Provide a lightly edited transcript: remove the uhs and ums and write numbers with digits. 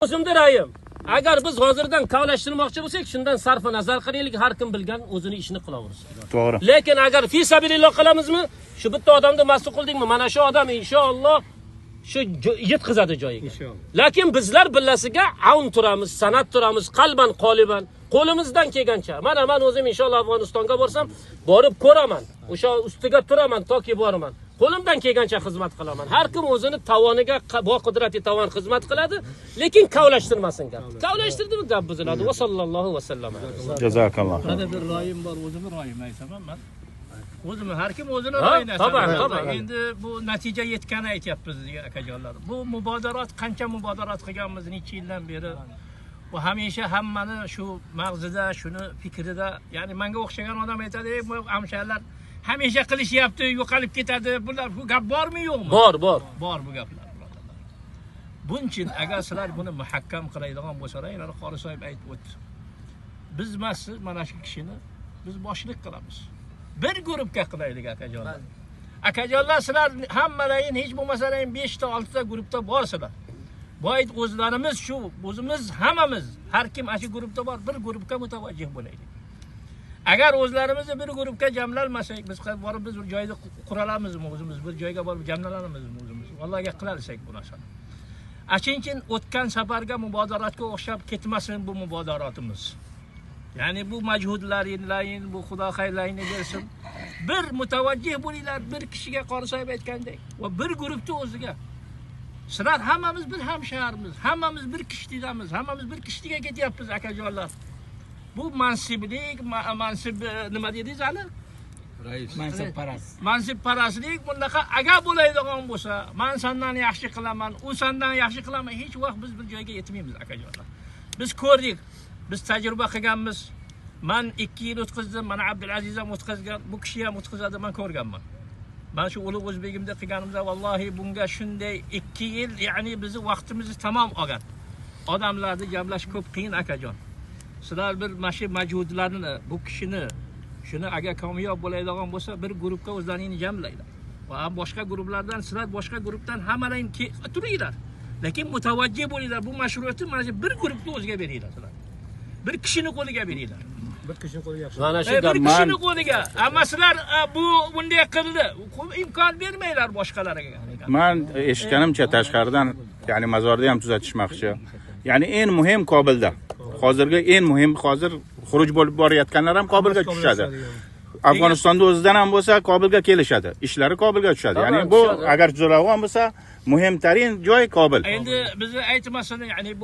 O'zimni ra'yim. Agar biz hozirdan kavlashtirmoqchi bo'lsak, shundan sarfi nazar qilaylik, har kim bilgan o'zini ishini qilaversin. To'g'ri. Lekin agar fi sabilillah qilamizmi, shu bitta odamni mas'ul qildingmi, mana shu odam inshaalloh shu yetkazadi joyiga. Lekin bizlar billasiga avn turamiz, san'at turamiz, qalban qoliban, qo'limizdan kelgancha. Mana men o'zim inshaalloh Afg'onistonga borsam, borib ko'raman. O'sha ustiga turaman, toki boraman. Qo'limdan kelgancha xizmat qilaman. Har kim o'zini tavoniga bo qudrati tavon xizmat qiladi, lekin kavlashtirmasin gap. Kavlashtirdimi gap buziladi. Va sallallohu va sallam. Jazakalloh. Mana bir royim bor, o'zimni royim aytaman man. O'zimni har kim o'zini Ha, royini aytadi. taban, taban. Endi bu natija yetgani aytyapmiz akajonlar. Bu mubodarat qancha mubodarat qilganmiz necha yildan beri. Bu hamisha hammani shu mag'zida, shuni fikrida, ya'ni menga o'xshagan odam aytadi, "Ey, bu hamshalar hamisha qilishyapti, yo'qolib ketadi. Bular bu gap bormi, yo'qmi?" Bor, bor. Bor bu gaplar, birodarlar. Buning uchun agar sizlar buni muhakkam qiladigan bo'lsalar, yana qori sohib aytib o'tdi. Biz emas, mana shu kishini biz boshliq qilamiz. Bir guruhga qilaylik akajonlar. Akajonlar, sizlar hammalaring hech bo'lmasa 5 ta 6 ta guruhda borsizlar. Boyit o'zlarimiz shu o'zimiz hammamiz har kim ana shu guruhda bor, bir guruhga mutavajjih bo'laylik. Agar o'zlarimizni bir guruhga jamlanmasak, biz borib biz bir joyda quralamizmi o'zimiz, bir joyga borib jamlanamizmi o'zimiz? Allohga qilarsak bu narsani. Shuning uchun o'tgan safarga mubodaratga o'xshab ketmasin bu mubodaratimiz. Ya'ni bu majhudlaringlaring, bu Xudo xayrlaringni bersin. Bir mutavajjih bo'linglar, bir kishiga qori sohib aytgandek va bir guruhni o'ziga. Sizlar hammamiz bir hamshaharmiz, hammamiz bir kishdidamiz, hammamiz bir kishtiga ketyapmiz akajonlar. Bu mansiblik, mansib nima dedingiz hali? Mansabparast. Mansibparastlik bunaqa agar bo'ladigan bo'lsa, men sendan yaxshi qilaman, u sendan yaxshi qilaman, hech vaqt biz bir joyga yetmaymiz akajonlar. Biz ko'rdik, biz tajriba qilganmiz. Men 2 yil o'tkazdim, mana Abdulaziz ham o'tkazgan, bu kishi ham o'tkazadi, men ko'rganman. Men shu ulug' o'zbegimda qilganimda vallahi bunga shunday 2 yil, ya'ni bizni vaqtimizni tamom olgan. Odamlarni jamlash ko'p qiyin akajon. Sizlar bir mana shu majhudlarni, bu kishini shuni agar kamyob bo'ladigan bo'lsa, bir guruhga o'zlaringni jamlanglar. Va boshqa guruhlardan, sizlar boshqa guruhdan hammalaring turinglar. Lekin mutavajjih bo'linglar. Bu mashruiyatni mana shu bir guruhga o'ziga beringlar sizlar. Bir kishini qo'liga beringlar. Bir kishini qo'liga yaxshi. Mana shu Bir gap. kishini qo'liga. Ammo sizlar bu bunday qildi. Imkon bermanglar boshqalarga. Man eshitganimcha tashqaridan, ya'ni mazorda ham tuzatishmoqchi. Ya'ni eng muhim Kobulda. Hozirgi eng muhim hozir xuruj bo'lib borayotganlar ham Kobulga tushadi. Afg'onistonda o'zidan ham bo'lsa Kobulga kelishadi. Ishlari Kobulga tushadi. Ya'ni bu agar tuzaladigan bo'lsa, muhim tarin joy Kobul. Endi bizni aytmasin, ya'ni bu